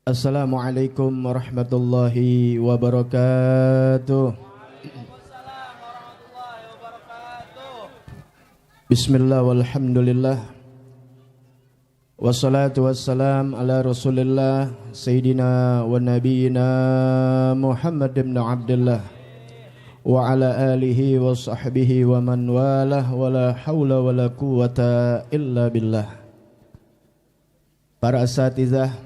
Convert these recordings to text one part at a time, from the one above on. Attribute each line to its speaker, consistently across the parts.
Speaker 1: Assalamualaikum warahmatullahi wabarakatuh. Bismillah walhamdulillah. Wassalatu wassalam ala rasulillah Sayyidina wa nabiyina Muhammad ibn Abdullah wa ala alihi wa sahbihi wa man walah wa la hawla wa la quwata illa billah. Para asatizah,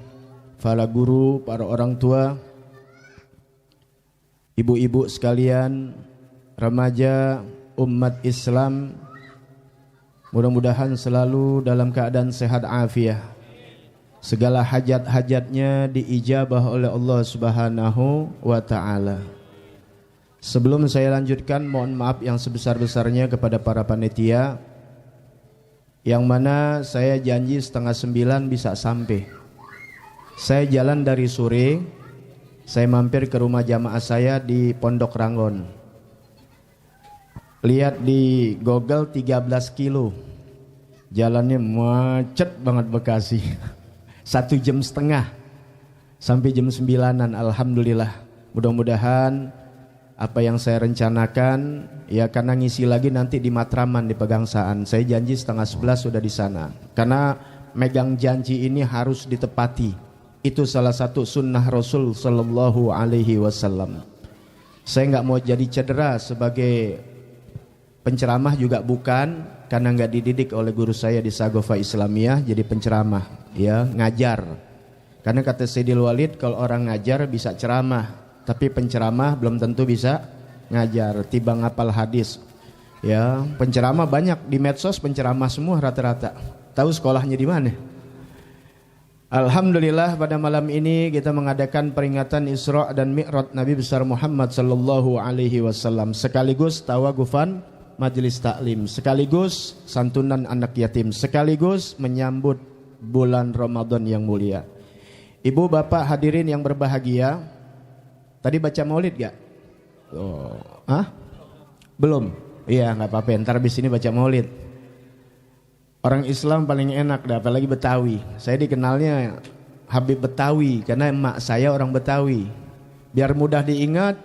Speaker 1: para guru, para orang tua, ibu-ibu sekalian, remaja, umat Islam, mudah-mudahan selalu dalam keadaan sehat afiah. Segala hajat-hajatnya diijabah oleh Allah Subhanahu wa ta'ala. Sebelum saya lanjutkan, mohon maaf yang sebesar-besarnya kepada para panitia, yang mana saya janji 8:30 bisa sampai. Saya jalan dari sore, saya mampir ke rumah jamaah saya di Pondok Rangon. Lihat di Google 13 kilo. Jalannya macet banget Bekasi. 1,5 jam sampai jam 9-an. Alhamdulillah. Mudah-mudahan apa yang saya rencanakan, ya karena ngisi lagi nanti di Matraman di Pegangsaan. Saya janji 10:30 sudah di sana. Karena megang janji ini harus ditepati. Itu salah satu sunnah Rasul Sallallahu Alaihi Wasallam. Saya nggak mau jadi cedera sebagai penceramah juga bukan, karena nggak dididik oleh guru saya di Sagofa Islamiyah jadi penceramah, ya ngajar. Karena kata Sayyidil Walid, kalau orang ngajar bisa ceramah, tapi penceramah belum tentu bisa ngajar. Tiba ngapal hadis, ya penceramah banyak di medsos, penceramah semua rata-rata. Tahu sekolahnya di mana? Alhamdulillah pada malam ini kita mengadakan peringatan Isra dan Mi'raj Nabi besar Muhammad sallallahu alaihi wasallam, sekaligus tawagufan majelis taklim, sekaligus santunan anak yatim, sekaligus menyambut bulan Ramadan yang mulia. Ibu bapak hadirin yang berbahagia, tadi baca maulid gak? Belum? Iya gak apa-apa, ntar abis ini baca maulid. Orang Islam paling enak dah, apalagi Betawi. Saya dikenalnya Habib Betawi karena emak saya orang Betawi. Biar mudah diingat,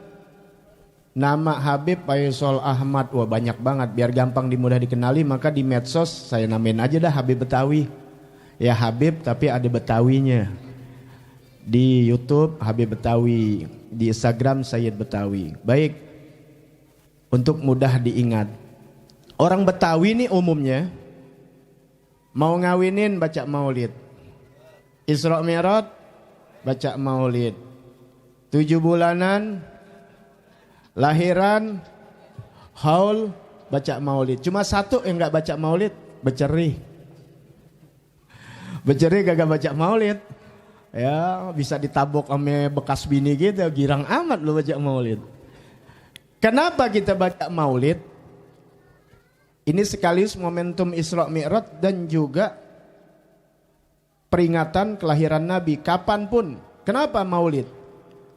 Speaker 1: nama Habib Faisal Ahmad, wah banyak banget. Biar gampang mudah dikenali, maka di medsos saya namain aja dah Habib Betawi. Ya Habib tapi ada Betawinya. Di YouTube Habib Betawi, di Instagram Sayyid Betawi. Baik, untuk mudah diingat. Orang Betawi ini umumnya mau ngawinin baca maulid, Isra Mi'raj baca maulid, 7 bulanan, lahiran, haul baca maulid. Cuma satu yang gak baca maulid, Beceri. Beceri gak baca maulid. Ya bisa ditabok sama bekas bini gitu, girang amat lo baca maulid. Kenapa kita baca maulid? Ini sekaligus momentum Isra Mi'raj dan juga peringatan kelahiran Nabi kapanpun. Kenapa maulid?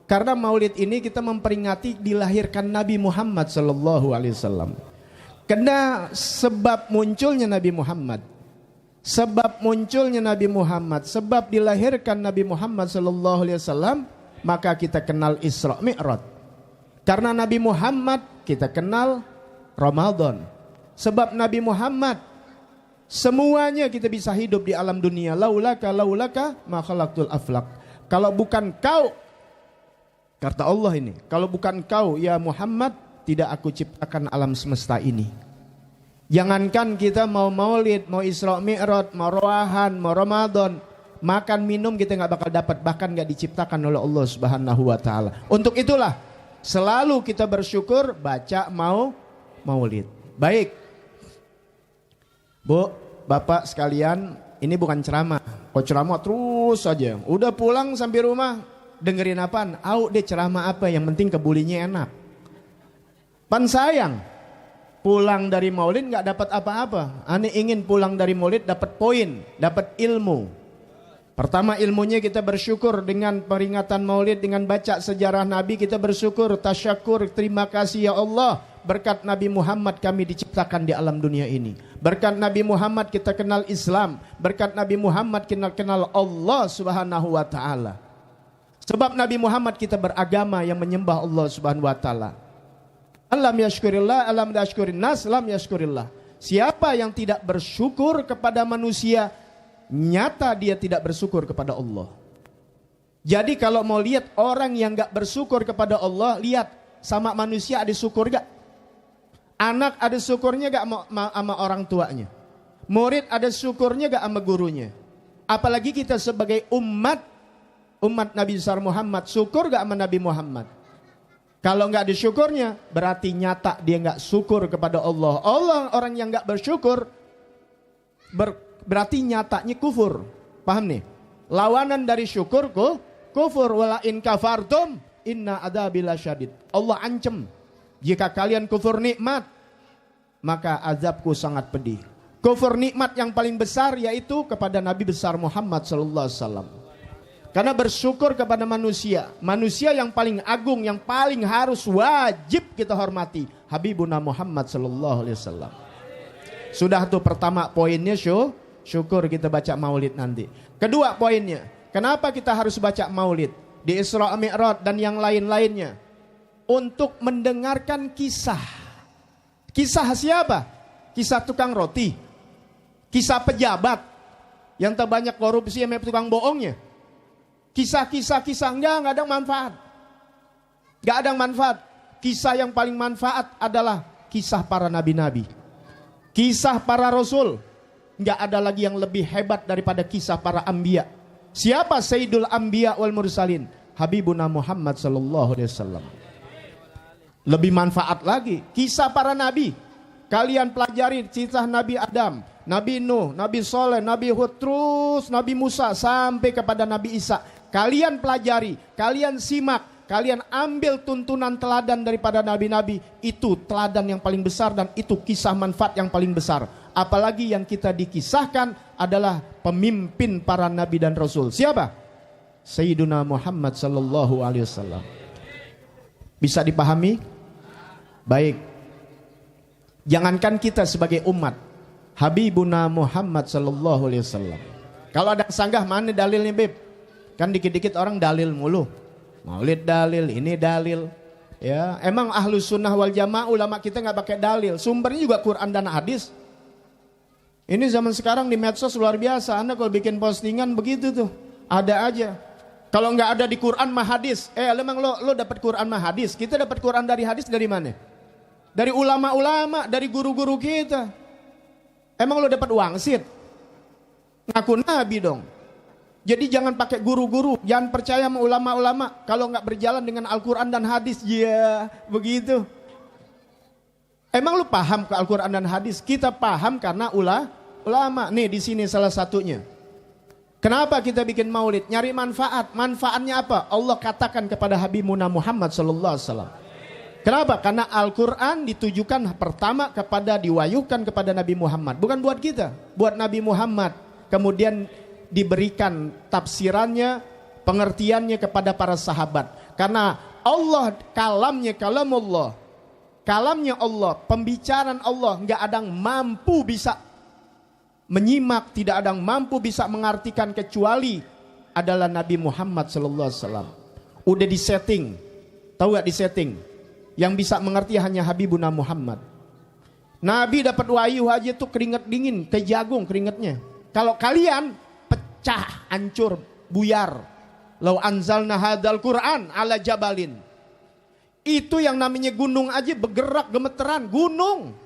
Speaker 1: Karena maulid ini kita memperingati dilahirkan Nabi Muhammad sallallahu alaihi wasallam. Karena sebab munculnya Nabi Muhammad, sebab munculnya Nabi Muhammad, sebab dilahirkan Nabi Muhammad sallallahu alaihi wasallam, maka kita kenal Isra Mi'raj. Karena Nabi Muhammad kita kenal Ramadan. Sebab Nabi Muhammad semuanya kita bisa hidup di alam dunia. Laulaka ma khalaqtul aflaq. Kalau bukan kau, kata Allah ini, kalau bukan kau ya Muhammad, tidak aku ciptakan alam semesta ini. Jangankan kita mau maulid, mau Isra Mi'raj, mau roahan, mau Ramadan, makan minum kita nggak bakal dapat, bahkan nggak diciptakan oleh Allah Subhanahu wa taala. Untuk itulah selalu kita bersyukur baca maulid. Baik. Bu, bapak sekalian, ini bukan ceramah. Kok ceramah terus saja. Udah pulang sampai rumah, dengerin apaan? Dia ceramah apa? Yang penting kebulinya enak. Pan sayang, pulang dari maulid gak dapat apa-apa. Ane ingin pulang dari maulid dapat poin, dapat ilmu. Pertama ilmunya kita bersyukur dengan peringatan maulid, dengan baca sejarah Nabi kita bersyukur, tasyakur, terima kasih ya Allah. Berkat Nabi Muhammad kami diciptakan di alam dunia ini. Berkat Nabi Muhammad kita kenal Islam. Berkat Nabi Muhammad kita kenal Allah Subhanahu wa ta'ala. Sebab Nabi Muhammad kita beragama yang menyembah Allah Subhanahu wa taala. Alam yashkurillah, alam yashkurin nas, lam yashkurillah. Siapa yang tidak bersyukur kepada manusia, nyata dia tidak bersyukur kepada Allah. Jadi kalau mau lihat orang yang gak bersyukur kepada Allah, lihat sama manusia ada syukur gak? Anak ada syukurnya gak sama orang tuanya? Murid ada syukurnya gak sama gurunya? Apalagi kita sebagai umat Nabi besar Muhammad, syukur gak sama Nabi Muhammad? Kalau gak ada syukurnya, berarti nyata dia gak syukur kepada Allah. Orang yang gak bersyukur, berarti nyatanya kufur. Paham nih? Lawanan dari syukur kufur. Wala in kafartum inna adzabi lasyadid. Allah ancam, jika kalian kufur nikmat, maka azabku sangat pedih. Kufur nikmat yang paling besar yaitu kepada Nabi besar Muhammad sallallahu alaihi wasallam. Karena bersyukur kepada manusia yang paling agung, yang paling harus wajib kita hormati, Habibuna Muhammad sallallahu alaihi wasallam. Sudah tuh pertama poinnya syukur kita baca maulid nanti. Kedua poinnya, kenapa kita harus baca maulid di Isra Mi'raj dan yang lain-lainnya? Untuk mendengarkan kisah. Kisah siapa? Kisah tukang roti, kisah pejabat yang terbanyak korupsi sama tukang bohongnya. Kisah enggak ada manfaat. Enggak ada manfaat. Kisah yang paling manfaat adalah kisah para nabi-nabi, kisah para rasul. Enggak ada lagi yang lebih hebat daripada kisah para anbiya. Siapa Sayyidul Anbiya wal Mursalin? Habibuna Muhammad sallallahu alaihi wasallam. Lebih manfaat lagi kisah para nabi. Kalian pelajari kisah Nabi Adam, Nabi Nuh, Nabi Soleh, Nabi Hud, terus Nabi Musa sampai kepada Nabi Isa. Kalian pelajari, kalian simak, kalian ambil tuntunan teladan daripada nabi-nabi. Itu teladan yang paling besar dan itu kisah manfaat yang paling besar. Apalagi yang kita dikisahkan adalah pemimpin para nabi dan rasul. Siapa? Sayyiduna Muhammad sallallahu alaihi wasallam. Bisa dipahami? Baik. Jangankan kita sebagai umat, Habibuna Muhammad sallallahu alaihi wasallam. Kalau ada sanggah, mana dalilnya, Beb? Kan dikit-dikit orang dalil mulu. Maulid dalil, ini dalil. Ya, emang Ahlus Sunnah wal Jamaah ulama kita nggak pakai dalil. Sumbernya juga Quran dan hadis. Ini zaman sekarang di medsos luar biasa. Anda kalau bikin postingan begitu tuh, ada aja. Kalau nggak ada di Quran mah hadis. Emang lo dapat Quran mah hadis? Kita dapat Quran dari hadis dari mana? Dari ulama-ulama, dari guru-guru kita. Emang lo dapat wangsit? Ngaku nabi dong. Jadi jangan pakai guru-guru, jangan percaya sama ulama-ulama kalau nggak berjalan dengan Al-Quran dan hadis. Ya, begitu. Emang lu paham ke Al-Quran dan hadis? Kita paham karena ulama. Nih di sini salah satunya. Kenapa kita bikin maulid? Nyari manfaat. Manfaatnya apa? Allah katakan kepada Habibuna Muhammad sallallahu alaihi wasallam. Kenapa? Karena Al-Quran ditujukan pertama diwahyukan kepada Nabi Muhammad. Bukan buat kita, buat Nabi Muhammad. Kemudian diberikan tafsirannya, pengertiannya kepada para sahabat. Karena Allah, kalamnya Allah, pembicaraan Allah, nggak ada yang mampu bisa menyimak, tidak ada yang mampu bisa mengartikan kecuali adalah Nabi Muhammad sallallahu alaihi wasallam. Udah disetting, tahu gak disetting? Yang bisa mengerti hanya Habibuna Muhammad. Nabi dapat wahyu aja tuh keringet dingin, kejagung keringetnya. Kalau kalian pecah, hancur, buyar. Lau anzalna hadzal Qur'an ala jabalin. Itu yang namanya gunung aja bergerak gemeteran, gunung.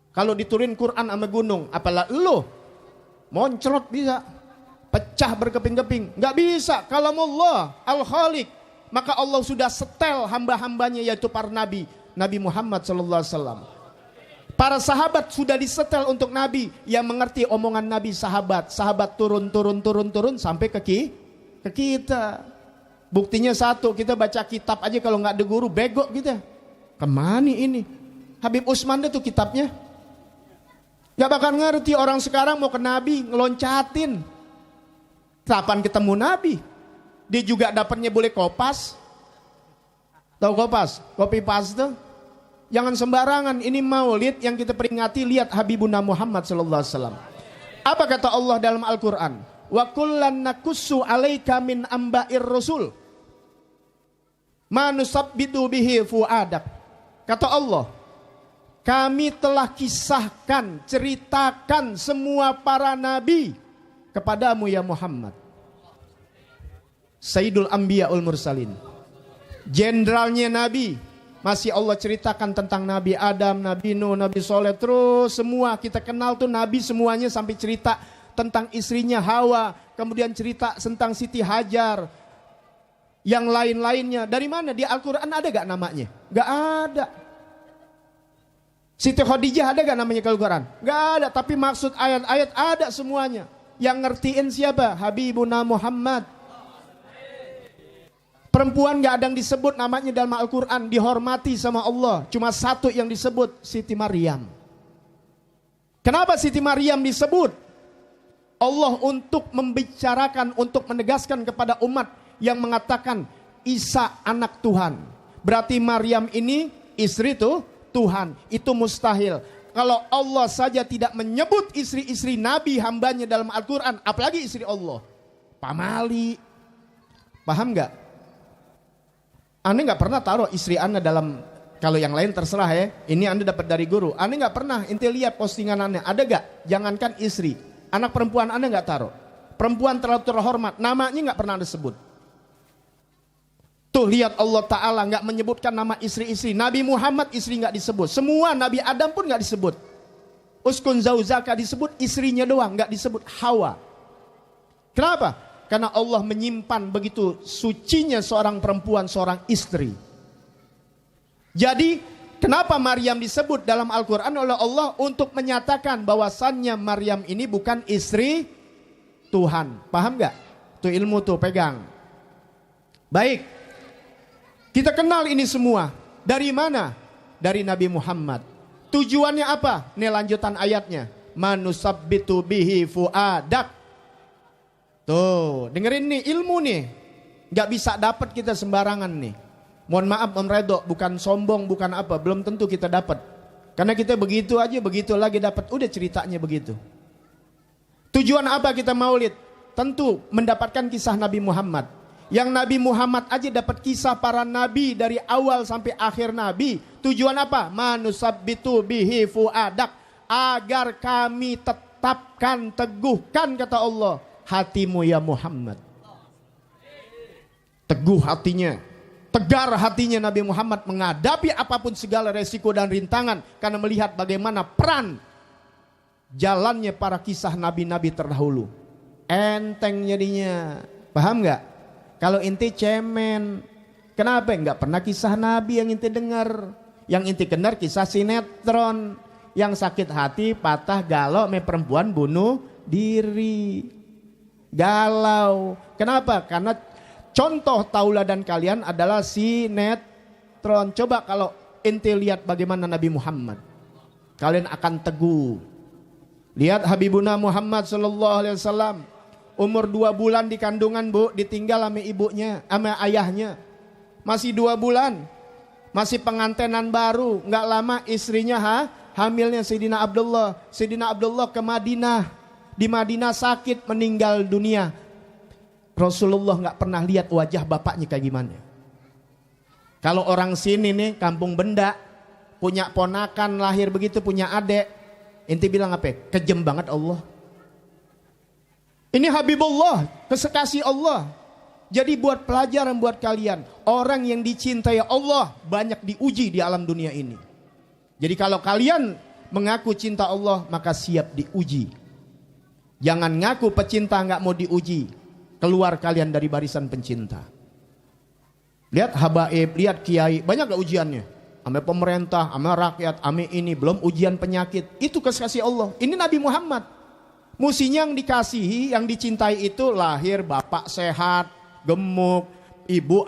Speaker 1: Kalau diturunin Quran sama gunung, apalah lo? Moncrot bisa. Pecah berkeping-keping, enggak bisa. Kalau Allah Al-Khaliq, maka Allah sudah setel hamba-hambanya yaitu para nabi, Nabi Muhammad sallallahu alaihi wasallam. Para sahabat sudah disetel untuk Nabi yang mengerti omongan Nabi sahabat. Sahabat turun sampai ke kita. Buktinya satu, kita baca kitab aja kalau nggak ada guru bego kita. Kemana ini? Habib Usman itu kitabnya. Gak bakal ngerti orang sekarang mau ke Nabi ngeloncatin. Kapan ketemu Nabi? Dia juga dapatnya boleh kopas. Tahu kopas? Kopi paste. Jangan sembarangan, ini maulid yang kita peringati, lihat Habibuna Muhammad sallallahu alaihi wasallam. Apa kata Allah dalam Al-Quran? Wa kullan nakussu 'alaika min amba'ir rusul ma nusabbitu bihi fuadak. Kata Allah, kami telah kisahkan, ceritakan semua para nabi kepadamu ya Muhammad. Sayyidul Anbiya ul Mursalin, jenderalnya nabi. Masih Allah ceritakan tentang Nabi Adam, Nabi Nuh, Nabi Soleh. Terus semua kita kenal tuh nabi semuanya, sampai cerita tentang istrinya Hawa. Kemudian cerita tentang Siti Hajar. Yang lain-lainnya. Dari mana? Di Al-Quran ada gak namanya? Gak ada. Siti Khadijah ada gak namanya ke Al-Quran? Gak ada. Tapi maksud ayat-ayat ada semuanya. Yang ngertiin siapa? Habibuna Muhammad. Perempuan gak ada yang disebut namanya dalam Al-Quran, dihormati sama Allah. Cuma satu yang disebut, Siti Maryam. Kenapa Siti Maryam disebut? Allah untuk membicarakan, untuk menegaskan kepada umat yang mengatakan Isa anak Tuhan. Berarti Maryam ini istri tuh Tuhan. Itu mustahil. Kalau Allah saja tidak menyebut istri-istri Nabi hambanya dalam Al-Quran, apalagi istri Allah. Pamali. Paham gak? Anda nggak pernah taruh istri Anda dalam, kalau yang lain terserah ya. Ini Anda dapat dari guru. Anda nggak pernah, ente lihat postingan Anda, ada gak? Jangankan istri, anak perempuan Anda nggak taruh. Perempuan terlalu terhormat, namanya nggak pernah Anda sebut. Tuh lihat Allah Ta'ala nggak menyebutkan nama istri-istri. Nabi Muhammad istri nggak disebut. Semua Nabi Adam pun nggak disebut. Uskun zauzaka disebut istrinya doang, nggak disebut Hawa. Kenapa? Karena Allah menyimpan begitu sucinya seorang perempuan, seorang istri. Jadi kenapa Maryam disebut dalam Al-Quran oleh Allah? Untuk menyatakan bahwasannya Maryam ini bukan istri Tuhan. Paham gak? Tuh ilmu tuh pegang. Baik. Kita kenal ini semua. Dari mana? Dari Nabi Muhammad. Tujuannya apa? Ini lanjutan ayatnya. Manusabbitu bihi fuadak. Tuh, dengerin nih ilmu nih. Gak bisa dapat kita sembarangan nih. Mohon maaf Om Redo, bukan sombong, bukan apa. Belum tentu kita dapat. Karena kita begitu aja, begitu lagi dapat. Udah ceritanya begitu. Tujuan apa kita maulid? Tentu mendapatkan kisah Nabi Muhammad. Yang Nabi Muhammad aja dapat kisah para nabi dari awal sampai akhir nabi. Tujuan apa? Manusabbitu bihi fuadak. Agar kami tetapkan, teguhkan kata Allah, hatimu ya Muhammad. Teguh hatinya, tegar hatinya Nabi Muhammad menghadapi apapun segala resiko dan rintangan. Karena melihat bagaimana peran jalannya para kisah nabi-nabi terdahulu. Enteng jadinya. Paham gak? Kalau inti cemen, kenapa gak pernah kisah nabi yang inti dengar? Yang inti dengar kisah sinetron. Yang sakit hati, patah, galau, perempuan bunuh diri. Galau. Kenapa? Karena contoh tauladan kalian adalah sinetron. Coba kalau ente lihat bagaimana Nabi Muhammad, kalian akan teguh. Lihat Habibuna Muhammad sallallahu alaihi wasallam, umur 2 bulan di kandungan, Bu, ditinggal sama ibunya, sama ayahnya. Masih 2 bulan, masih pengantenan baru, nggak lama istrinya hamilnya Sayyidina Abdullah. Sayyidina Abdullah ke Madinah. Di Madinah sakit, meninggal dunia. Rasulullah gak pernah lihat wajah bapaknya kayak gimana. Kalau orang sini nih, kampung benda, punya ponakan lahir begitu, punya adik, ente bilang apa? Kejem banget Allah. Ini Habibullah, kesekasih Allah. Jadi buat pelajaran buat kalian, orang yang dicintai Allah banyak diuji di alam dunia ini. Jadi kalau kalian mengaku cinta Allah, maka siap diuji. Jangan ngaku pecinta nggak mau diuji. Keluar kalian dari barisan pencinta. Lihat habaib, lihat kiai, banyak gak ujiannya? Ame pemerintah, ame rakyat, ame ini, belum ujian penyakit. Itu kasih Allah. Ini Nabi Muhammad. Musinya yang dikasihi, yang dicintai itu lahir bapak sehat, gemuk, ibu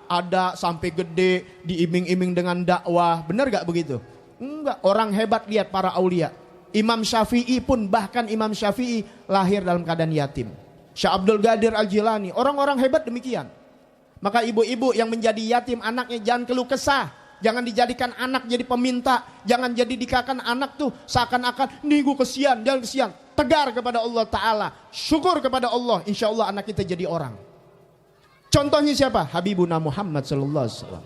Speaker 1: ada sampai gede, diiming-iming dengan dakwah. Benar gak begitu? Enggak. Orang hebat lihat para aulia. Imam Syafi'i pun, bahkan Imam Syafi'i lahir dalam keadaan yatim. Syekh Abdul Qadir Al-Jilani, orang-orang hebat demikian. Maka ibu-ibu yang menjadi yatim anaknya jangan keluh kesah. Jangan dijadikan anak jadi peminta. Jangan jadi dikatakan anak tuh seakan-akan nih gue kesian, jangan kesian. Tegar kepada Allah Ta'ala. Syukur kepada Allah. Insya Allah anak kita jadi orang. Contohnya siapa? Habibuna Muhammad sallallahu alaihi wasallam.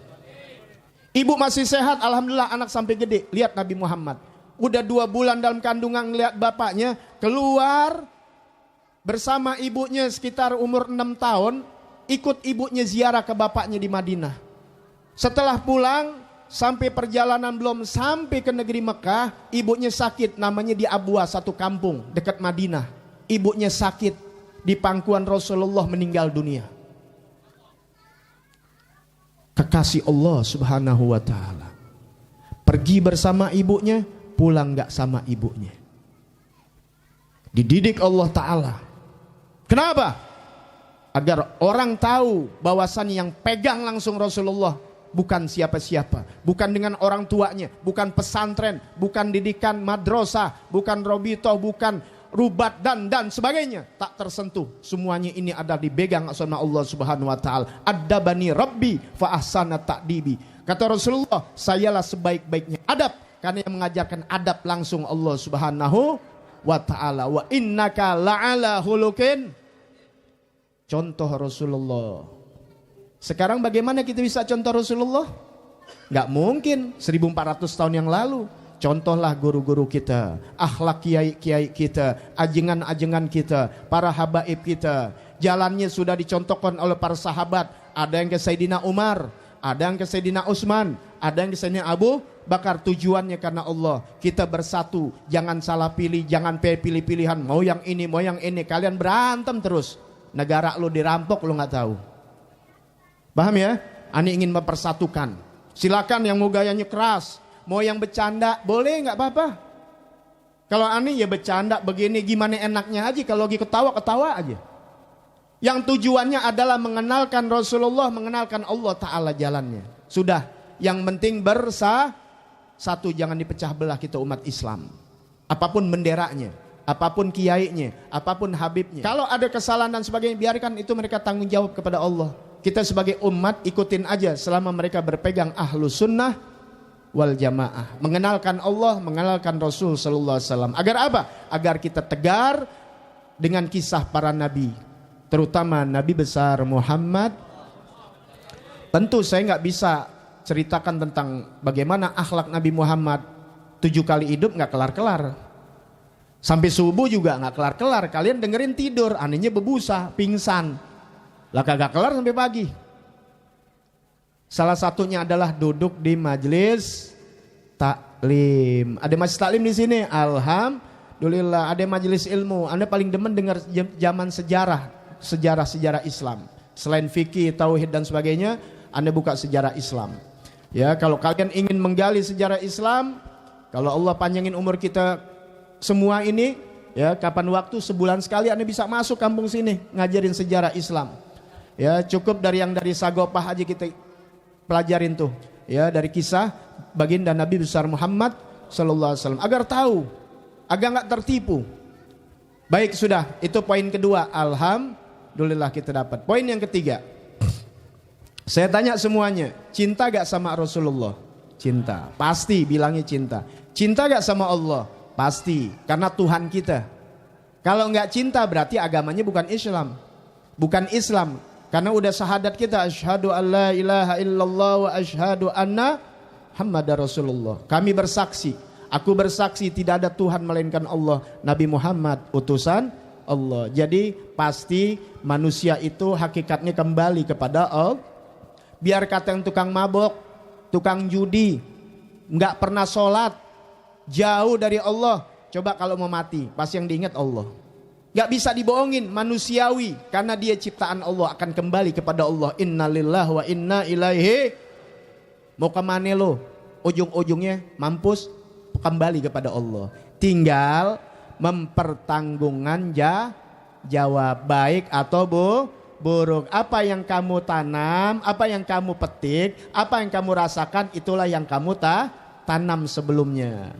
Speaker 1: Ibu masih sehat, alhamdulillah anak sampai gede. Lihat Nabi Muhammad. Udah 2 bulan dalam kandungan lihat bapaknya keluar bersama ibunya sekitar umur 6 tahun. Ikut ibunya ziarah ke bapaknya di Madinah. Setelah pulang, sampai perjalanan belum sampai ke negeri Mekah, ibunya sakit, namanya di Abwa, satu kampung dekat Madinah. Ibunya sakit, di pangkuan Rasulullah meninggal dunia. Kekasih Allah Subhanahu wa ta'ala. Pergi bersama ibunya, pulang gak sama ibunya. Dididik Allah Ta'ala. Kenapa? Agar orang tahu bahwasannya yang pegang langsung Rasulullah bukan siapa-siapa, bukan dengan orang tuanya, bukan pesantren, bukan didikan madrasah, bukan robitoh, bukan rubat dan sebagainya. Tak tersentuh. Semuanya ini ada dipegang sama Allah Subhanahu wa taala. Adabani Rabbi fa ahsana ta'dibi. Kata Rasulullah, sayalah sebaik-baiknya adab, karena yang mengajarkan adab langsung Allah Subhanahu wa taala. Wa innaka la'ala hulukin. Contoh Rasulullah. Sekarang bagaimana kita bisa contoh Rasulullah? Gak mungkin 1400 tahun yang lalu. Contohlah guru-guru kita, akhlak kiai-kiai kita, ajengan-ajengan kita, para habaib kita. Jalannya sudah dicontohkan oleh para sahabat. Ada yang ke Sayyidina Umar, ada yang ke Sayyidina Utsman, ada yang ke Sayyidina Abu Bakar. Tujuannya karena Allah. Kita bersatu, jangan salah pilih, jangan pilih-pilihan. Mau yang ini, mau yang ini. Kalian berantem terus. Negara lu dirampok, lu gak tahu. Paham ya? Ani ingin mempersatukan. Silakan yang mau gayanya keras, mau yang bercanda, boleh nggak apa-apa. Kalau Ani ya bercanda begini, gimana enaknya aja. Kalau lagi ketawa aja. Yang tujuannya adalah mengenalkan Rasulullah, mengenalkan Allah Ta'ala jalannya. Sudah, yang penting bersatu, jangan dipecah belah kita umat Islam. Apapun benderanya, apapun kiainya, apapun habibnya. Kalau ada kesalahan dan sebagainya, biarkan itu mereka tanggung jawab kepada Allah. Kita sebagai umat ikutin aja selama mereka berpegang ahlus sunnah wal jamaah. Mengenalkan Allah, mengenalkan Rasul sallallahu alaihi wasallam. Agar apa? Agar kita tegar dengan kisah para nabi. Terutama Nabi besar Muhammad. Tentu saya nggak bisa ceritakan tentang bagaimana akhlak Nabi Muhammad. 7 kali hidup nggak kelar-kelar. Sampai subuh juga nggak kelar-kelar. Kalian dengerin tidur, anehnya bebusa, pingsan. Lah kagak kelar sampai pagi. Salah satunya adalah duduk di majelis taklim. Ada majelis taklim di sini? Alhamdulillah. Ada majelis ilmu. Anda paling demen dengar zaman sejarah Islam. Selain fikih, tauhid dan sebagainya, Anda buka sejarah Islam. Ya, kalau kalian ingin menggali sejarah Islam, kalau Allah panjangin umur kita semua ini, ya kapan waktu sebulan sekali Anda bisa masuk kampung sini ngajarin sejarah Islam. Ya cukup dari Sagopah aja kita pelajarin tuh. Ya dari kisah baginda Nabi besar Muhammad sallallahu alaihi wasallam agar tahu, agar nggak tertipu. Baik sudah, itu poin kedua. Alhamdulillah kita dapat. Poin yang ketiga. Saya tanya semuanya, cinta gak sama Rasulullah? Cinta. Pasti bilangnya cinta. Cinta gak sama Allah? Pasti, karena Tuhan kita. Kalau nggak cinta berarti agamanya bukan Islam. Bukan Islam. Karena udah syahadat kita, asyhadu alla ilaha illallah wa asyhadu anna Muhammadar Rasulullah. Kami bersaksi, aku bersaksi tidak ada Tuhan melainkan Allah, Nabi Muhammad utusan Allah. Jadi pasti manusia itu hakikatnya kembali kepada Allah. Biar kata yang tukang mabok, tukang judi, nggak pernah sholat, jauh dari Allah. Coba kalau mau mati, pasti yang diingat Allah. Gak bisa dibohongin, manusiawi. Karena dia ciptaan Allah, akan kembali kepada Allah. Innalillahi wa inna ilaihi. Mau kemana lo? Ujung-ujungnya mampus, kembali kepada Allah. Tinggal mempertanggungan jawab baik atau buruk. Apa yang kamu tanam, apa yang kamu petik, apa yang kamu rasakan, itulah yang kamu tanam sebelumnya.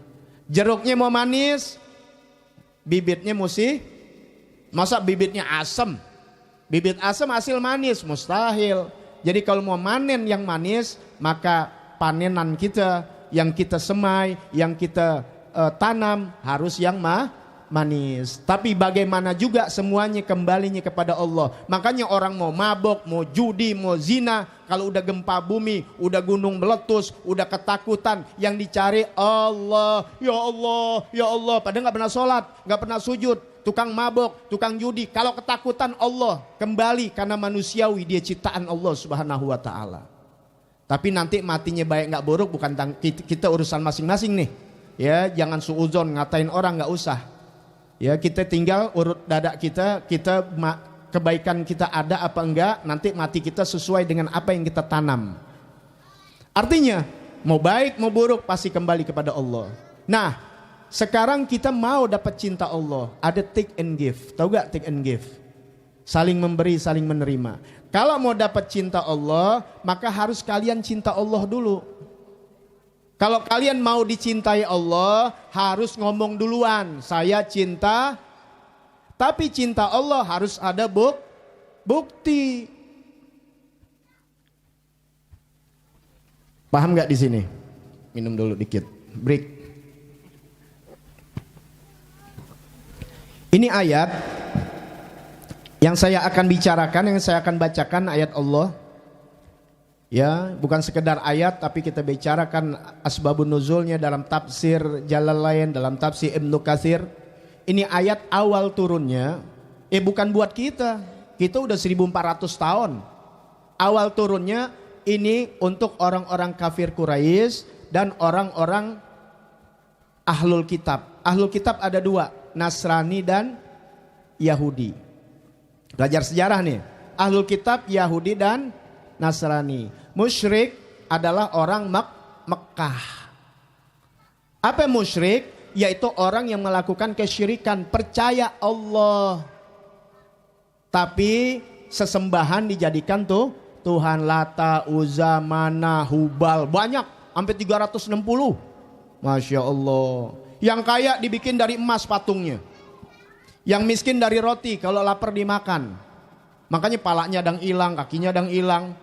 Speaker 1: Jeruknya mau manis, bibitnya mesti. Masa bibitnya asam? Bibit asam hasil manis? Mustahil. Jadi kalau mau manen yang manis, maka panenan kita, yang kita semai, yang kita tanam harus yang manis. Tapi bagaimana juga semuanya kembalinya kepada Allah. Makanya orang mau mabok, mau judi, mau zina, kalau udah gempa bumi, udah gunung meletus, udah ketakutan, yang dicari Allah, ya Allah, ya Allah. Padahal nggak pernah sholat, nggak pernah sujud. Tukang mabok, tukang judi. Kalau ketakutan Allah, kembali karena manusiawi, dia ciptaan Allah Subhanahu wa Ta'ala. Tapi nanti matinya baik nggak buruk bukan kita urusan masing-masing nih. Ya, jangan suudzon, ngatain orang nggak usah. Ya, kita tinggal urut dada kita kebaikan kita ada apa enggak, nanti mati kita sesuai dengan apa yang kita tanam. Artinya, mau baik mau buruk pasti kembali kepada Allah. Nah, sekarang kita mau dapat cinta Allah, ada take and give. Tahu gak take and give? Saling memberi, saling menerima. Kalau mau dapat cinta Allah, maka harus kalian cinta Allah dulu. Kalau kalian mau dicintai Allah, harus ngomong duluan, saya cinta. Tapi cinta Allah harus ada bukti. Paham gak di sini? Minum dulu dikit, break. Ini ayat yang saya akan bicarakan, yang saya akan bacakan ayat Allah. Ya, bukan sekedar ayat, tapi kita bicarakan asbabun nuzulnya dalam tafsir Jalalain, dalam tafsir Ibnu Katsir. Ini ayat awal turunnya, bukan buat kita. Kita udah 1400 tahun. Awal turunnya ini untuk orang-orang kafir Quraisy dan orang-orang Ahlul Kitab. Ahlul Kitab ada dua, Nasrani dan Yahudi. Belajar sejarah nih. Ahlul Kitab Yahudi dan Nasrani. Musyrik adalah orang Mekkah. Apa musyrik? Yaitu orang yang melakukan kesyirikan, percaya Allah, tapi sesembahan dijadikan Tuhan. Lata, Uzza, Mana, Hubal, banyak, sampai 360. Masya Allah. Yang kaya dibikin dari emas patungnya. Yang miskin dari roti, kalau lapar dimakan. Makanya palanya dang hilang, kakinya dang hilang.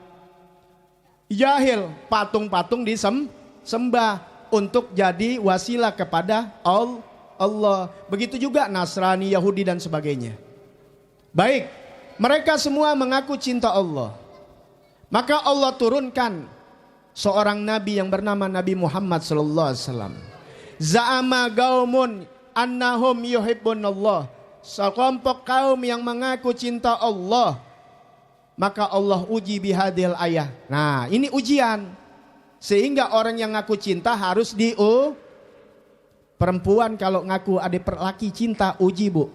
Speaker 1: Jahil, patung-patung disembah untuk jadi wasilah kepada Allah. Begitu juga Nasrani, Yahudi dan sebagainya. Baik, mereka semua mengaku cinta Allah. Maka Allah turunkan seorang nabi yang bernama Nabi Muhammad sallallahu alaihi wasallam. Za'ama qaumun annahum yuhibbunallah. Sekelompok kaum yang mengaku cinta Allah, maka Allah uji bihadil ayah. Nah, ini ujian. Sehingga orang yang ngaku cinta harus perempuan kalau ngaku ada laki cinta uji, Bu.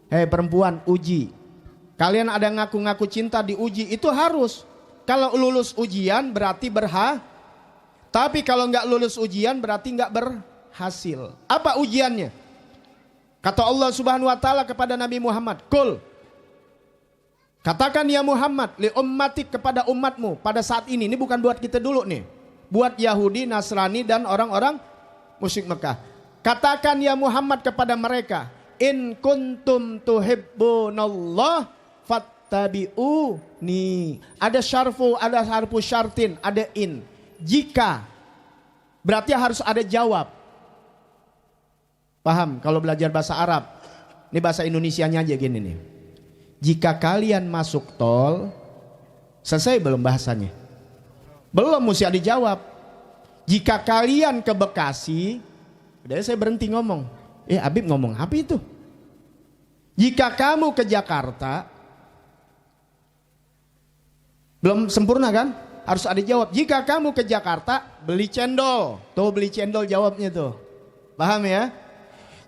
Speaker 1: Hei perempuan, uji. Kalian ada ngaku-ngaku cinta diuji, itu harus. Kalau lulus ujian berarti tapi kalau nggak lulus ujian berarti nggak berhasil. Apa ujiannya? Kata Allah Subhanahu wa Ta'ala kepada Nabi Muhammad, Qul, katakan ya Muhammad, li ummatik, kepada umatmu pada saat ini bukan buat kita dulu nih, buat Yahudi, Nasrani dan orang-orang musyrik Mekah. Katakan ya Muhammad kepada mereka, in kuntum tuhibbunallah fattabi'uni. Ada syarfu, ada harfu syartin, ada in. Jika, berarti harus ada jawab. Paham? Kalau belajar bahasa Arab, ini bahasa Indonesianya aja gini nih. Jika kalian masuk tol, selesai belum bahasanya? Belum, mesti ada dijawab. Jika kalian ke Bekasi, udah saya berhenti ngomong. Habib ngomong apa itu? Jika kamu ke Jakarta, belum sempurna kan? Harus ada jawab. Jika kamu ke Jakarta, beli cendol. Tuh beli cendol jawabnya tuh. Paham ya?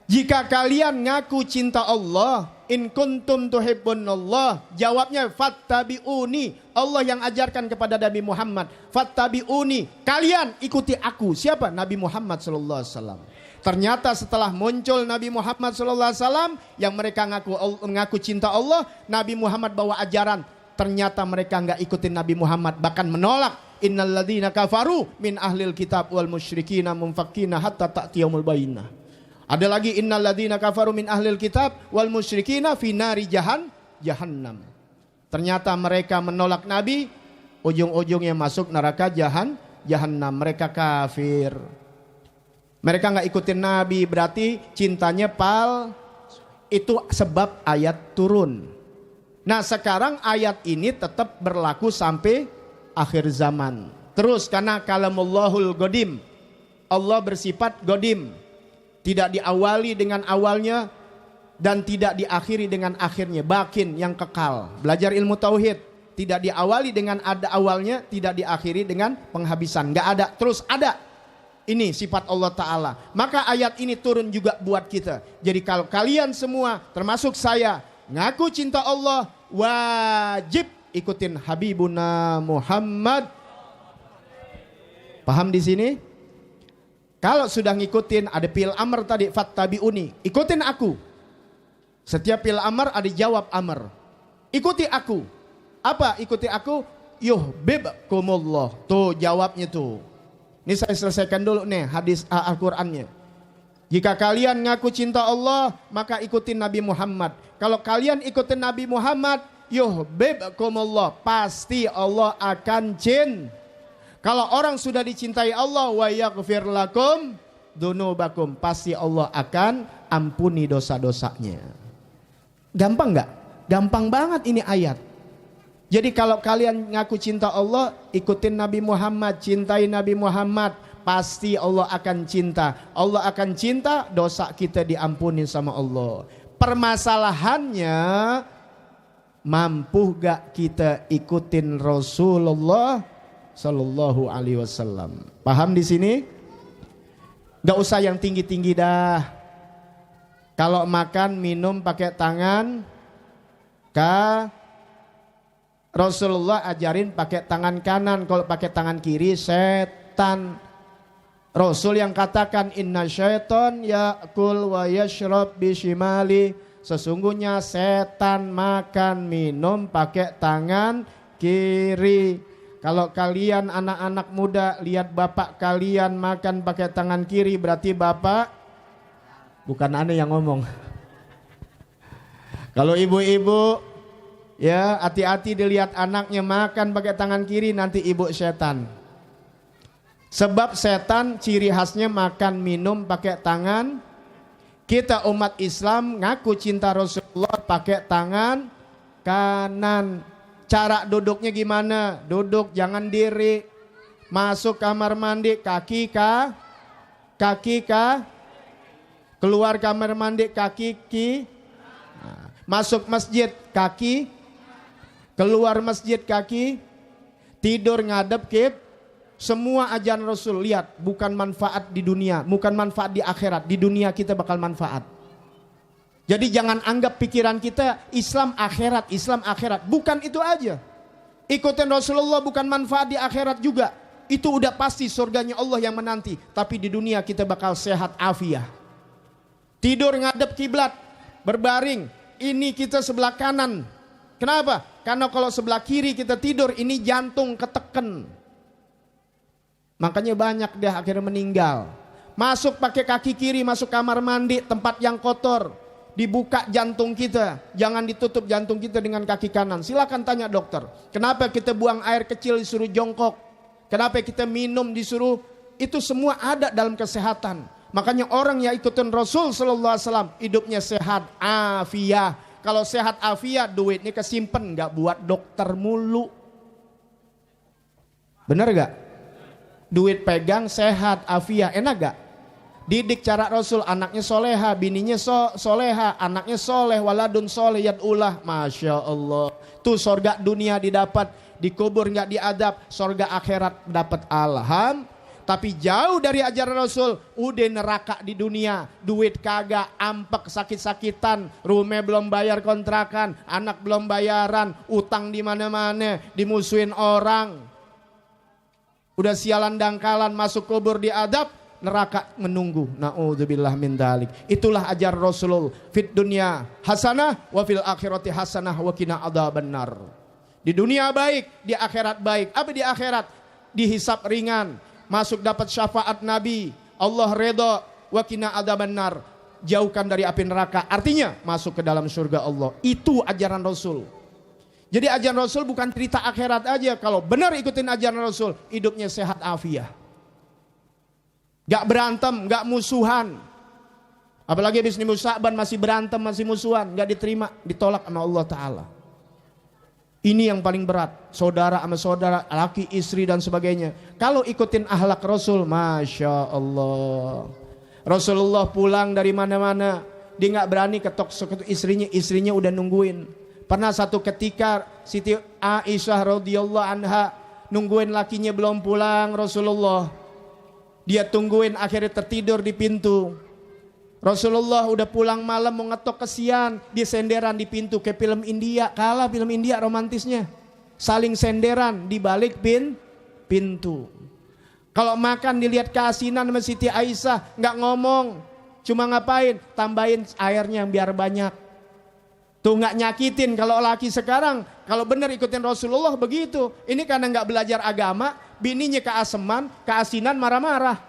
Speaker 1: Jika kalian ngaku cinta Allah, in kuntum tuhibbunallah, jawabnya fattabi'uni. Allah yang ajarkan kepada Nabi Muhammad, fattabi'uni, kalian ikuti aku. Siapa? Nabi Muhammad sallallahu alaihi wasallam. Ternyata setelah muncul Nabi Muhammad sallallahu alaihi wasallam yang mereka ngaku cinta Allah, Nabi Muhammad bawa ajaran. Ternyata mereka enggak ikutin Nabi Muhammad, bahkan menolak. Innalladzina kafaru min ahlil kitab wal musyrikina munfakkina hatta ta'tiyumul bayyinah. Ada lagi innalladzina kafaru min ahlil kitab wal musyrikina fi nari jahannam. Ternyata mereka menolak Nabi, ujung-ujungnya masuk neraka Jahannam. Mereka kafir. Mereka nggak ikutin Nabi, berarti cintanya itu sebab ayat turun. Nah sekarang ayat ini tetap berlaku sampai akhir zaman. Terus karena kalamullahul godim, Allah bersifat godim, tidak diawali dengan awalnya dan tidak diakhiri dengan akhirnya, bakin yang kekal. Belajar ilmu tauhid, tidak diawali dengan ada awalnya, tidak diakhiri dengan penghabisan, nggak ada, terus ada. Ini sifat Allah Ta'ala. Maka ayat ini turun juga buat kita. Jadi kalau kalian semua termasuk saya ngaku cinta Allah, wajib ikutin Habibuna Muhammad. Paham di sini? Kalau sudah ngikutin, ada fi'il amr tadi, fattabi'uni, ikutin aku. Setiap fi'il amr ada jawab amr. Ikuti aku. Apa ikuti aku? Yuhibbukumullah. Tuh jawabnya tuh. Ini saya selesaikan dulu nih hadis Al-Qur'annya. Jika kalian ngaku cinta Allah, maka ikutin Nabi Muhammad. Kalau kalian ikutin Nabi Muhammad, yuhibbukumullah, pasti Allah akan cinta. Kalau orang sudah dicintai Allah, wa yaghfir lakum dunubakum, pasti Allah akan ampuni dosa-dosanya. Gampang nggak? Gampang banget ini ayat. Jadi kalau kalian ngaku cinta Allah, ikutin Nabi Muhammad, cintai Nabi Muhammad, pasti Allah akan cinta. Allah akan cinta, dosa kita diampuni sama Allah. Permasalahannya, mampu gak kita ikutin Rasulullah Sallallahu Alaihi Wasallam? Paham di sini? Gak usah yang tinggi-tinggi dah. Kalau makan minum pakai tangan, Rasulullah ajarin pakai tangan kanan. Kalau pakai tangan kiri setan. Rasul yang katakan inna syaiton ya'kul wa yashrab bishimali, sesungguhnya setan makan minum pakai tangan kiri. Kalau kalian anak-anak muda lihat bapak kalian makan pakai tangan kiri, berarti bapak, bukan aneh yang ngomong. Kalau ibu-ibu, ya hati-hati dilihat anaknya makan pakai tangan kiri, nanti ibu setan. Sebab setan ciri khasnya makan minum pakai tangan. Kita umat Islam ngaku cinta Rasulullah pakai tangan kanan. Cara duduknya gimana? Duduk jangan diri. Masuk kamar mandi kaki keluar kamar mandi kaki masuk masjid kaki, keluar masjid kaki, tidur ngadep semua ajaran Rasul. Lihat, bukan manfaat di dunia, bukan manfaat di akhirat. Di dunia kita bakal manfaat. Jadi jangan anggap pikiran kita Islam akhirat. Bukan itu aja. Ikutin Rasulullah bukan manfaat di akhirat juga. Itu udah pasti surganya Allah yang menanti. Tapi di dunia kita bakal sehat afiah. Tidur ngadep kiblat, berbaring. Ini kita sebelah kanan. Kenapa? Karena kalau sebelah kiri kita tidur, ini jantung keteken. Makanya banyak dia akhirnya meninggal. Masuk pakai kaki kiri, masuk kamar mandi, tempat yang kotor. Dibuka jantung kita. Jangan ditutup jantung kita dengan kaki kanan. Silakan tanya dokter. Kenapa kita buang air kecil disuruh jongkok? Kenapa kita minum disuruh? Itu semua ada dalam kesehatan. Makanya orang yang ikutin Rasul Sallallahu Alaihi Wasallam hidupnya sehat, afiah. Kalau sehat afiah, duitnya kesimpen, nggak buat dokter mulu. Bener gak? Duit pegang sehat afiah, enak gak? Didik cara Rasul, anaknya soleha, bininya soleha, anaknya soleh, waladun soleh yad'ulah. Masya Allah. Tuh sorga dunia didapat, dikubur nggak diadab, sorga akhirat dapat. Alhamdulillah. Tapi jauh dari ajaran Rasul, udah neraka di dunia, duit kagak, ampek sakit-sakitan, rumah belum bayar kontrakan, anak belum bayaran, utang di mana-mana, dimusuhin orang. Udah sialan dangkalan, masuk kubur diadab, neraka menunggu. Na'udzubillah min dzalik. Itulah ajaran Rasul. Fit dunya hasanah wa fil akhirati hasanah wa qina adzabannar. Di dunia baik, di akhirat baik. Apa di akhirat? Dihisap ringan. Masuk dapat syafaat Nabi, Allah redha, wa qina adzabannar, jauhkan dari api neraka. Artinya masuk ke dalam surga Allah. Itu ajaran Rasul. Jadi ajaran Rasul bukan cerita akhirat aja. Kalau benar ikutin ajaran Rasul, hidupnya sehat afiah. Gak berantem, gak musuhan. Apalagi habis Nisfu Sya'ban masih berantem, masih musuhan. Gak diterima, ditolak sama Allah Ta'ala. Ini yang paling berat. Saudara sama saudara, laki, istri dan sebagainya. Kalau ikutin akhlak Rasul, Masya Allah. Rasulullah pulang dari mana-mana. Dia gak berani ketok istrinya. Istrinya udah nungguin. Pernah satu ketika Siti Aisyah radhiyallahu anha nungguin lakinya belum pulang Rasulullah. Dia tungguin, akhirnya tertidur di pintu. Rasulullah udah pulang malam mau ngetok kesian, dia senderan di pintu kayak film India. Kalah film India romantisnya. Saling senderan di balik pintu. Kalau makan dilihat keasinan sama Siti Aisyah, nggak ngomong, cuma ngapain? Tambahin airnya biar banyak. Tuh nggak nyakitin. Kalau laki sekarang, kalau benar ikutin Rasulullah begitu. Ini karena nggak belajar agama, bininya keasinan marah-marah.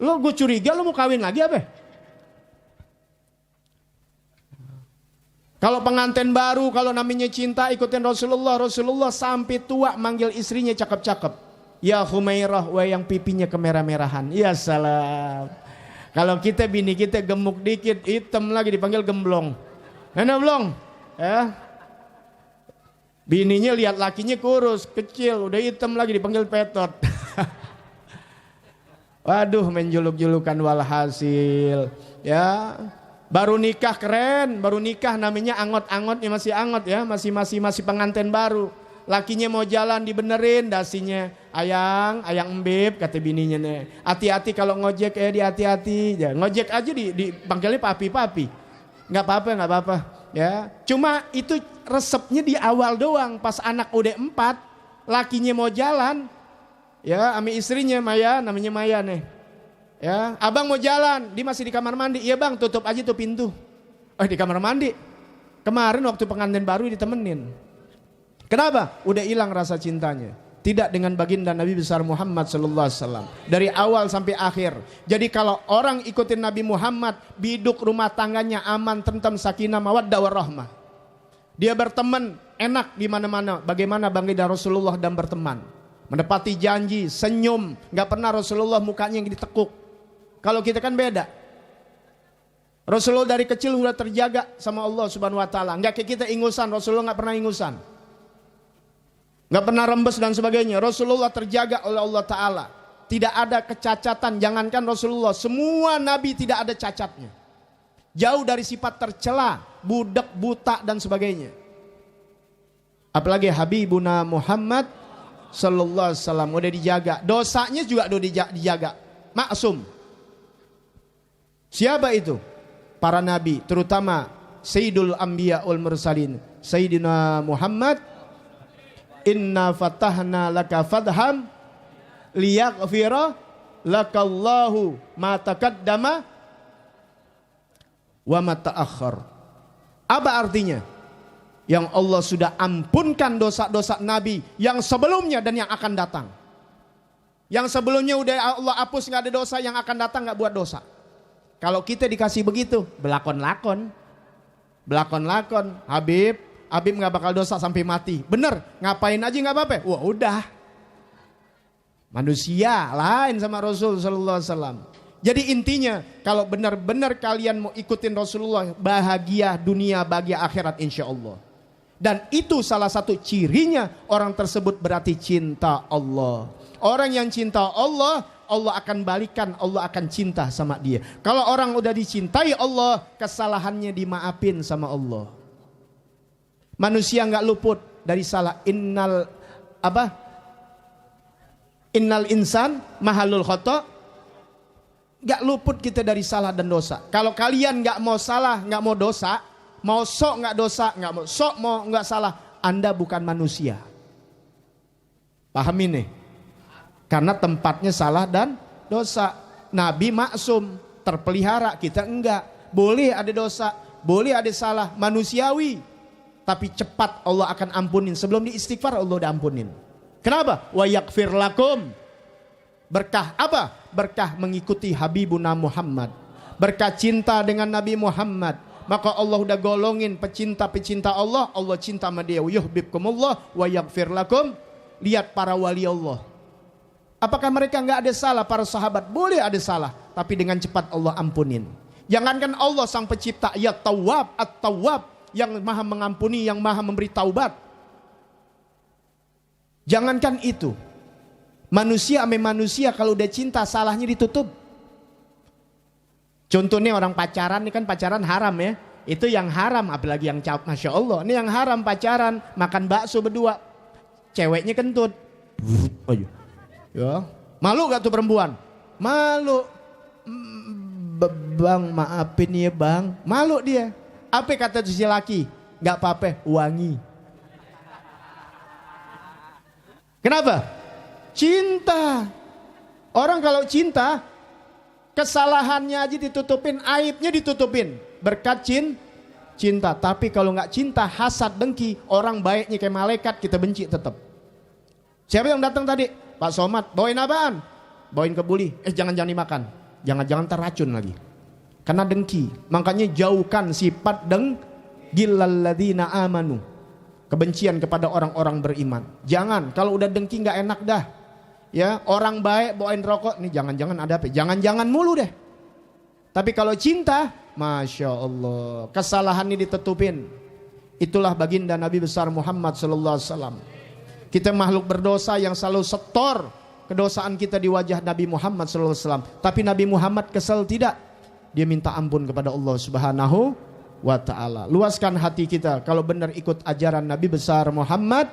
Speaker 1: Lo gue curiga lo mau kawin lagi apa? Kalau pengantin baru, kalau namanya cinta ikutin Rasulullah. Rasulullah sampai tua manggil istrinya cakep-cakep. Ya Humairah, wah yang pipinya kemerah-merahan. Ya salam. Kalau kita bini kita gemuk dikit, hitam lagi dipanggil gemblong. Enak belum? Ya. Bininya lihat lakinya kurus, kecil, udah hitam lagi dipanggil petot. Waduh, menjuluk-julukan walhasil. Ya. Baru nikah keren, baru nikah namanya angot-angotnya masih angot ya, masih pengantin baru. Lakinya mau jalan dibenerin dasinya. Ayang embib kata bininya nih. Hati-hati kalau ngojek ya, di hati-hati. Ya, ngojek aja dipanggilnya papi-papi. Nggak apa-apa ya. Cuma itu resepnya di awal doang. Pas anak udah 4, lakinya mau jalan ya, sama istrinya Maya, namanya Maya nih ya. Abang mau jalan, dia masih di kamar mandi. Iya bang, tutup aja tuh pintu. Di kamar mandi. Kemarin waktu pengantin baru ditemenin. Kenapa? Udah hilang rasa cintanya. Tidak dengan baginda Nabi besar Muhammad sallallahu alaihi wasallam dari awal sampai akhir. Jadi kalau orang ikutin Nabi Muhammad, biduk rumah tangganya aman, tentrem, sakinah, mawaddah warahmah. Dia berteman enak di mana-mana. Bagaimana baginda Rasulullah dan berteman? Menepati janji, senyum, nggak pernah Rasulullah mukanya yang ditekuk. Kalau kita kan beda. Rasulullah dari kecil udah terjaga sama Allah Subhanahu wa taala. Nggak kayak kita ingusan, Rasulullah nggak pernah ingusan. Gak pernah rembes dan sebagainya. Rasulullah terjaga oleh Allah Ta'ala. Tidak ada kecacatan. Jangankan Rasulullah, semua Nabi tidak ada cacatnya. Jauh dari sifat tercela, budak, buta dan sebagainya. Apalagi Habibuna Muhammad Sallallahu Alaihi Wasallam udah dijaga. Dosanya juga udah dijaga. Maksum. Siapa itu? Para Nabi, terutama Sayyidul Anbiya wal Mursalin, Sayyidina Muhammad. Inna fatahna laka fadham liyaghfira lakallahu ma taqaddama wa ma ta'akhkhar. Apa artinya? Yang Allah sudah ampunkan dosa-dosa Nabi yang sebelumnya dan yang akan datang. Yang sebelumnya udah Allah hapus, nggak ada dosa, yang akan datang nggak buat dosa. Kalau kita dikasih begitu, belakon-lakon, Habib nggak bakal dosa sampai mati. Bener, ngapain aja nggak apa-apa. Wah udah, manusia lain sama Rasul Sallallahu Alaihi Wasallam. Jadi intinya, kalau benar-benar kalian mau ikutin Rasulullah, bahagia dunia, bahagia akhirat insya Allah. Dan itu salah satu cirinya orang tersebut berarti cinta Allah. Orang yang cinta Allah, Allah akan balikan, Allah akan cinta sama dia. Kalau orang udah dicintai Allah, kesalahannya dimaafin sama Allah. Manusia nggak luput dari salah. Innal insan mahalul khata. Nggak luput kita dari salah dan dosa. Kalau kalian nggak mau salah, nggak mau dosa, mau sok nggak dosa, nggak mau sok mau nggak salah, Anda bukan manusia. Paham ini? Karena tempatnya salah dan dosa. Nabi maksum, terpelihara, kita enggak. Boleh ada dosa, boleh ada salah, manusiawi. Tapi cepat Allah akan ampunin. Sebelum diistighfar Allah udah ampunin. Kenapa? Wa yaghfir lakum. Berkah apa? Berkah mengikuti Habibuna Muhammad. Berkah cinta dengan Nabi Muhammad. Maka Allah udah golongin pecinta-pecinta Allah. Allah cinta sama dia. Yuhibbukumullah wa yaghfir lakum. Lihat para wali Allah. Apakah mereka nggak ada salah para sahabat? Boleh ada salah. Tapi dengan cepat Allah ampunin. Jangankan Allah sang pencipta. Ya Tawwab, At-Tawwab. Yang maha mengampuni, yang maha memberi taubat. Jangankan itu. Manusia ame manusia kalau udah cinta salahnya ditutup. Contohnya orang pacaran, ini kan pacaran haram ya. Itu yang haram, apalagi yang cap, Masya Allah. Ini yang haram pacaran, makan bakso berdua. Ceweknya kentut. Ya. Malu gak tuh perempuan? Malu. Bang maafin ya bang. Malu dia. Apa kata si laki? Gak apa-apa, wangi. Kenapa? Cinta. Orang kalau cinta, kesalahannya aja ditutupin, aibnya ditutupin. Berkat cinta. Tapi kalau gak cinta, hasad, dengki, orang baiknya kayak malaikat, kita benci tetap. Siapa yang datang tadi? Pak Somad, bawain apaan? Bawain kebuli. Jangan dimakan. Jangan terracun lagi. Karena dengki. Makanya jauhkan sifat gillalladzina amanu. Kebencian kepada orang-orang beriman. Jangan, kalau udah dengki gak enak dah. Ya, orang baik bawain rokok, nih jangan-jangan ada apa? Jangan-jangan mulu deh. Tapi kalau cinta, Masya Allah, kesalahan ini ditutupin. Itulah baginda Nabi besar Muhammad SAW. Kita makhluk berdosa yang selalu setor kedosaan kita di wajah Nabi Muhammad SAW. Tapi Nabi Muhammad kesal tidak. Dia minta ampun kepada Allah Subhanahu wa ta'ala. Luaskan hati kita kalau benar ikut ajaran Nabi besar Muhammad.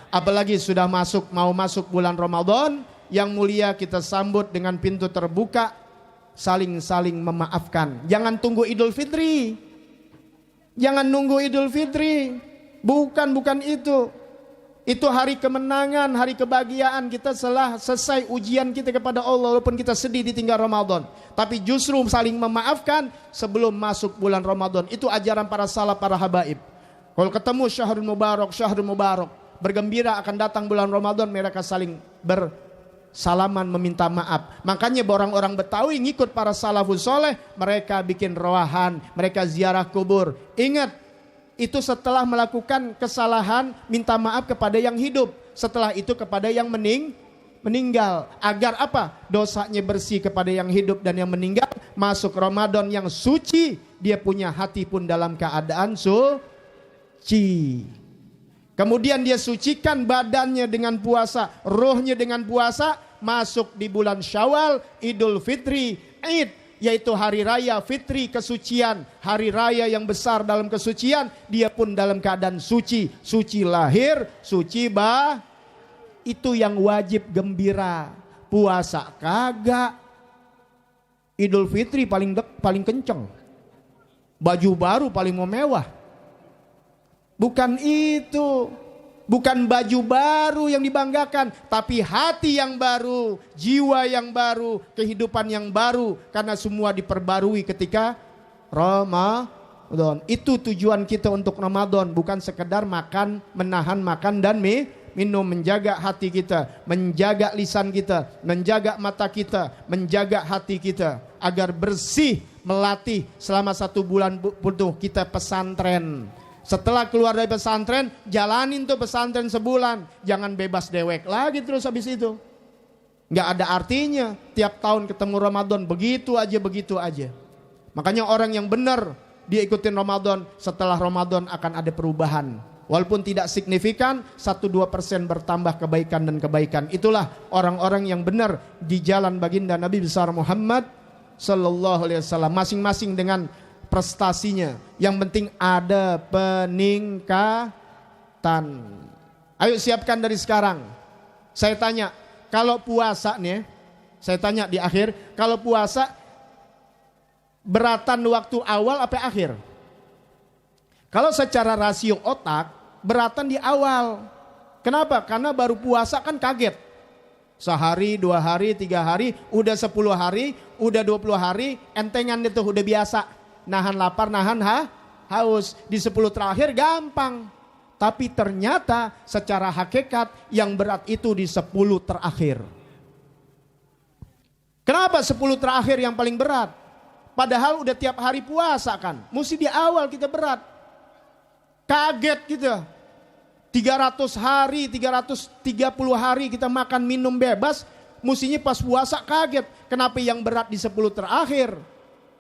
Speaker 1: Apalagi sudah mau masuk bulan Ramadan yang mulia, kita sambut dengan pintu terbuka, saling memaafkan. Jangan tunggu Idul Fitri. Jangan nunggu Idul Fitri. Bukan itu. Itu hari kemenangan, hari kebahagiaan kita setelah selesai ujian kita kepada Allah, walaupun kita sedih ditinggal Ramadan. Tapi justru saling memaafkan sebelum masuk bulan Ramadan. Itu ajaran para salaf, para habaib. Kalau ketemu Syahrul Mubarak, bergembira akan datang bulan Ramadan, mereka saling bersalaman meminta maaf. Makanya orang-orang Betawi ngikut para salafus soleh, mereka bikin roahan, mereka ziarah kubur. Ingat, itu setelah melakukan kesalahan, minta maaf kepada yang hidup. Setelah itu kepada yang meninggal. Agar apa? Dosanya bersih kepada yang hidup dan yang meninggal. Masuk Ramadan yang suci. Dia punya hati pun dalam keadaan suci. Kemudian dia sucikan badannya dengan puasa, rohnya dengan puasa. Masuk di bulan Syawal, Idul Fitri, Id, yaitu hari raya fitri, kesucian, hari raya yang besar dalam kesucian. Dia pun dalam keadaan suci, suci lahir, suci itu yang wajib gembira. Puasa kagak. Idul Fitri paling kenceng, baju baru paling mau mewah. Bukan itu. Bukan baju baru yang dibanggakan, tapi hati yang baru, jiwa yang baru, kehidupan yang baru. Karena semua diperbarui ketika Ramadan. Itu tujuan kita untuk Ramadan, bukan sekedar makan, menahan makan dan minum. Menjaga hati kita, menjaga lisan kita, menjaga mata kita, menjaga hati kita. Agar bersih, melatih selama 1 bulan penuh kita pesantren. Setelah keluar dari pesantren, jalanin tuh pesantren sebulan. Jangan bebas dewek lagi terus habis itu. Nggak ada artinya. Tiap tahun ketemu Ramadan, begitu aja. Makanya orang yang benar, dia ikutin Ramadan. Setelah Ramadan akan ada perubahan. Walaupun tidak signifikan, 1-2% bertambah kebaikan dan kebaikan. Itulah orang-orang yang benar di jalan baginda Nabi besar Muhammad Sallallahu Alaihi Wasallam. Masing-masing dengan prestasinya. Yang penting ada peningkatan. Ayo siapkan dari sekarang. Saya tanya, kalau puasa nih, saya tanya di akhir, kalau puasa beratan waktu awal apa akhir? Kalau secara rasio otak, beratan di awal. Kenapa? Karena baru puasa kan kaget. Sehari, 2 hari, 3 hari, udah 10 hari, udah 20 hari, entengan itu udah biasa. Nahan lapar, nahan haus. Di 10 terakhir gampang. Tapi ternyata secara hakikat yang berat itu di 10 terakhir. Kenapa 10 terakhir yang paling berat? Padahal udah tiap hari puasa kan. Mesti di awal kita berat. Kaget gitu. 300 hari, 330 hari kita makan minum bebas. Mestinya pas puasa kaget. Kenapa yang berat di 10 terakhir?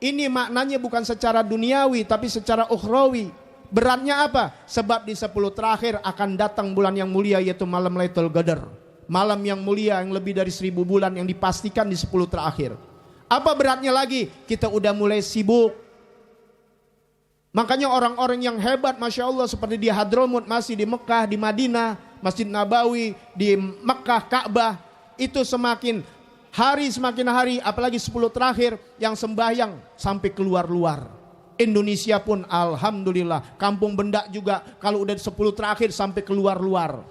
Speaker 1: Ini maknanya bukan secara duniawi tapi secara ukhrawi. Beratnya apa? Sebab di 10 terakhir akan datang bulan yang mulia, yaitu malam Lailatul Qadar. Malam yang mulia yang lebih dari 1000 bulan yang dipastikan di 10 terakhir. Apa beratnya lagi? Kita udah mulai sibuk. Makanya orang-orang yang hebat Masya Allah seperti di Hadramut, masih di Mekah, di Madinah, Masjid Nabawi, di Mekah, Ka'bah. Itu semakin hari, apalagi 10 terakhir yang sembahyang sampai keluar-luar. Indonesia pun alhamdulillah, Kampung Benda juga kalau udah 10 terakhir sampai keluar-luar.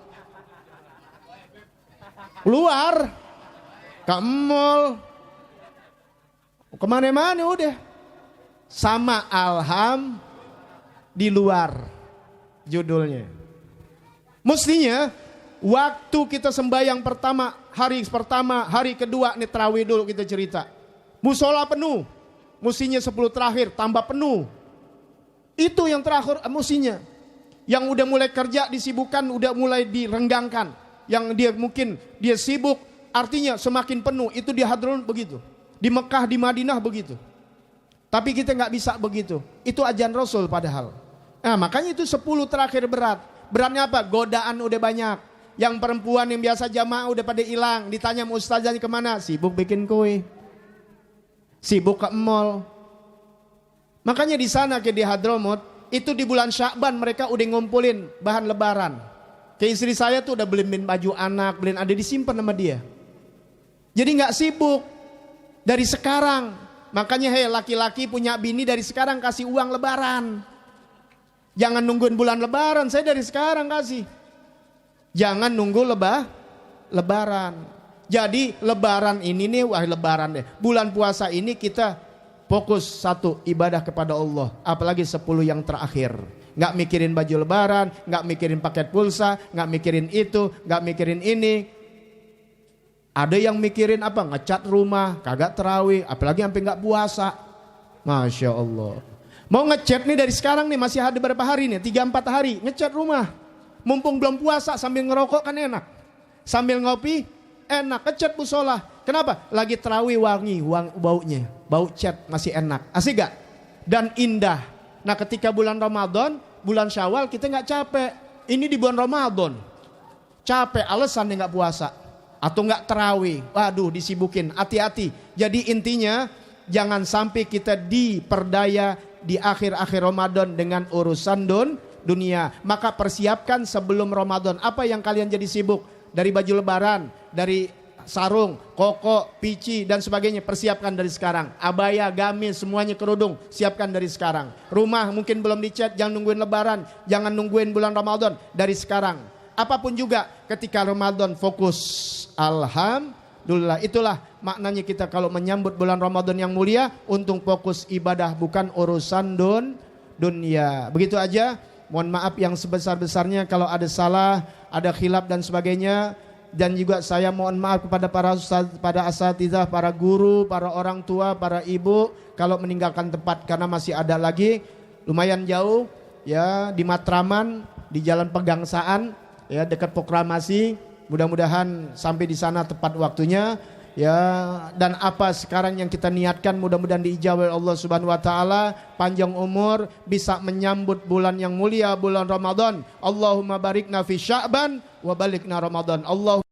Speaker 1: Keluar, ke mall, kemana-mana udah. Sama alham di luar judulnya. Mestinya waktu kita sembahyang pertama, hari kedua nih tarawih dulu kita cerita. Musola penuh. Mestinya 10 terakhir tambah penuh. Itu yang terakhir mestinya. Yang udah mulai kerja disibukkan, udah mulai direnggangkan. Yang dia mungkin dia sibuk, artinya semakin penuh. Itu di Hadramut begitu. Di Mekah, di Madinah begitu. Tapi kita nggak bisa begitu. Itu ajaran Rasul padahal. Nah makanya itu 10 terakhir berat. Beratnya apa? Godaan udah banyak. Yang perempuan yang biasa jamaah udah pada hilang. Ditanya mau ustazahnya kemana? Sibuk bikin kue. Sibuk ke mall. Makanya di sana di Hadramut itu di bulan Sya'ban mereka udah ngumpulin bahan lebaran. Kayak istri saya tuh udah beliin baju anak, beliin ada disimpan sama dia. Jadi nggak sibuk dari sekarang. Makanya laki-laki punya bini dari sekarang kasih uang lebaran. Jangan nungguin bulan lebaran, saya dari sekarang kasih. Jangan nunggu lebaran. Jadi lebaran ini nih, lebaran deh. Bulan puasa ini kita fokus satu, ibadah kepada Allah. Apalagi 10 yang terakhir. Gak mikirin baju lebaran, gak mikirin paket pulsa, gak mikirin itu, gak mikirin ini. Ada yang mikirin apa? Ngecat rumah, kagak terawih, apalagi sampai gak puasa. Masya Allah. Mau ngecat nih dari sekarang nih, masih ada berapa hari nih? 3-4 hari, ngecat rumah. Mumpung belum puasa sambil ngerokok kan enak. Sambil ngopi enak, ngecat musola. Kenapa? Lagi terawih wangi baunya. Bau cat masih enak. Asik gak? Dan indah. Nah ketika bulan Ramadan, bulan Syawal kita gak capek. Ini di bulan Ramadan. Capek, alasan dia gak puasa. Atau gak terawih. Waduh disibukin, hati-hati. Jadi intinya jangan sampai kita diperdaya di akhir-akhir Ramadan dengan urusan dunia. Maka persiapkan sebelum Ramadan. Apa yang kalian jadi sibuk? Dari baju lebaran, dari sarung, koko, pici dan sebagainya, persiapkan dari sekarang. Abaya, gamis, semuanya kerudung, siapkan dari sekarang. Rumah mungkin belum dicat, jangan nungguin lebaran, jangan nungguin bulan Ramadan, dari sekarang. Apapun juga ketika Ramadan fokus. Alhamdulillah, itulah maknanya kita kalau menyambut bulan Ramadan yang mulia, untung fokus ibadah bukan urusan dunia. Begitu aja. Mohon maaf yang sebesar-besarnya kalau ada salah, ada khilaf dan sebagainya. Dan juga saya mohon maaf kepada para ustaz, para asatidzah, para guru, para orang tua, para ibu kalau meninggalkan tempat karena masih ada lagi lumayan jauh ya di Matraman, di Jalan Pegangsaan ya dekat Proklamasi. Mudah-mudahan sampai di sana tepat waktunya. Ya, dan apa sekarang yang kita niatkan mudah-mudahan diijabah oleh Allah Subhanahu wa taala, panjang umur, bisa menyambut bulan yang mulia, bulan Ramadan. Allahumma barikna fi Sya'ban wa balikna Ramadan. Allahumma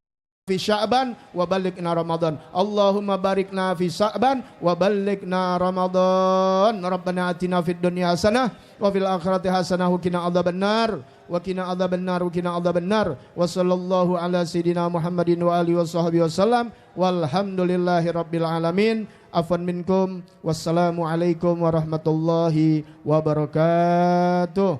Speaker 1: fi Sya'ban wa balikna Ramadan. Allahumma barikna fi Sya'ban wa balikna Ramadan. Rabbana atina fid dunya hasanah wa fil akhirati hasanah wa qina adzabannar. Wa qina adzabannar wa qina adzabannar. Wa sallallahu ala sayidina Muhammadin wa alihi washabbihi wasallam. Walhamdulillahi rabbil alamin. Afwan minkum. Wassalamu alaikum warahmatullahi wabarakatuh.